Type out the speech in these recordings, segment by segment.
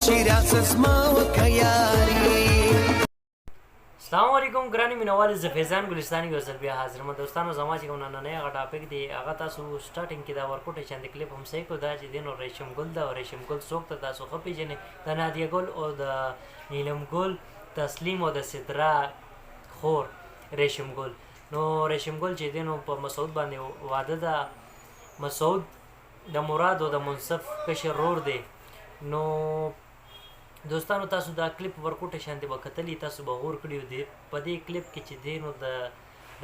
چې زما وکه یاري. السلام علیکم ګرانې مینوالې، زه فیضان ګلستاني یو ځل بیا حاضر یم. دوستانو، زما چې کوم نننی هغه ټاپک دی، هغه تاسو سټارټینګ کې دا ورکوټی چاندې کلیپ هم صحیح کو. دا چې دی نو ریشم ګل ده، او ریشم ګل څوک ته تاسو ښه پېژنئ، د نادیه ګل او د نیلم ګل، تسلیم او د سدرا خور ریشم ګل. نو ریشم ګل چې دی نو په مسعود باندې واده ده. مسعود د مراد او د منصف کشر رور دی. نو دوستانو، تاسو دا کلیپ ورکوټه شاندې به کتلی، تاسو به غور کړی دی په دې کلیپ کې چې دی نو د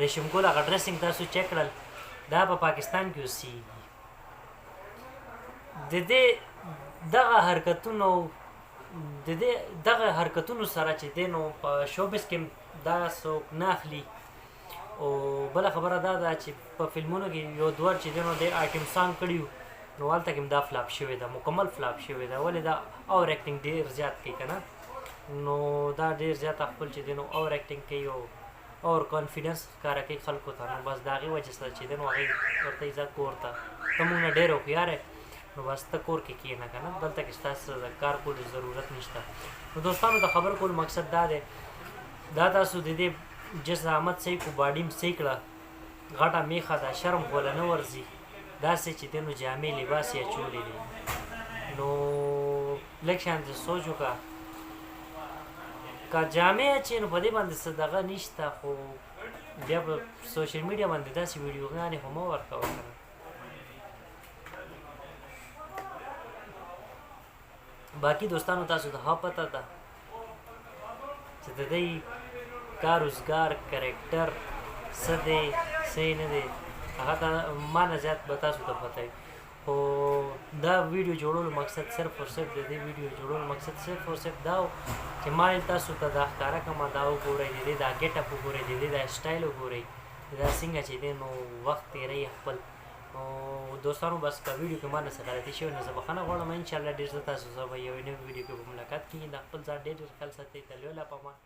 ریشم ګل هغه ډریسینګ تاسو چیک کړل. دا په پاکستان کې اوسېږي. د دې دغه حرکتونو، د دې دغه حرکتونو سره چې دی نو په شوبز کې دا څوک نه اخلي. او بله خبره دا ده چې په فلمونو کې یو دوه چې دی نو د item song کړي، نو هلته کې هم دا flop شوې ده، مکمل flop شوې ده. ولې دا over acting ډېر زیات کوي که نه؟ نو دا ډېر زیات خپل چې دی نو over acting کوي او over confidence ښکاره کوي خلکو ته. نو بس د هغې وجې سره چې دی نو هغې ورته یې ځه کور ته، ته مونږ نه ډېر هوښیار یې، نو بس ته کور کې کښېنه که نه، دلته کې ستا څه د کار کولو ضرورت نشته. نو دوستانو، د خبرو کولو مقصد دا دی، دا تاسو د دې جسامت صحیح کو، باډي هم صحیح کړه، غټه میخه ده، شرم خو له نه ورځي، داسې چې دی نو جامې لباس یې اچولي دي. نو لږ شانتې سوچ وکړه، که جامې اچي نو په دې باندې څه دغه نشته، خو بیا په social media باندې داسې ویډیوګانې خو مه ورکوه که نه. باقي دوستانو، تاسو ته ښه پته ده چې د دې کار روزګار character څه دی، څه یې نه دی، هغه ته ما نه زیات به تاسو ته پته وي. خو دا ویډیو جوړولو مقصد صرف او صرف، د دې ویډیو جوړولو مقصد صرف او صرف دا و چې ما تاسو ته دا ښکاره کړم. دا وګورئ، د دې دا getup وګورئ، د دې دا سټایل وګورئ، دا څنګه چې دی نو وخت تېروي خپل. نو دوستانو، بس که ویډیو کې ما نه څه غلطي شوې نو زه بخښنه غواړم. انشاءالله ډېر زر تاسو سره به یوې نوې ویډیو کې به ملاقات کېږي. د خپل ځان ډېر ډېر خیال ساتئ. تل یو لا په امان.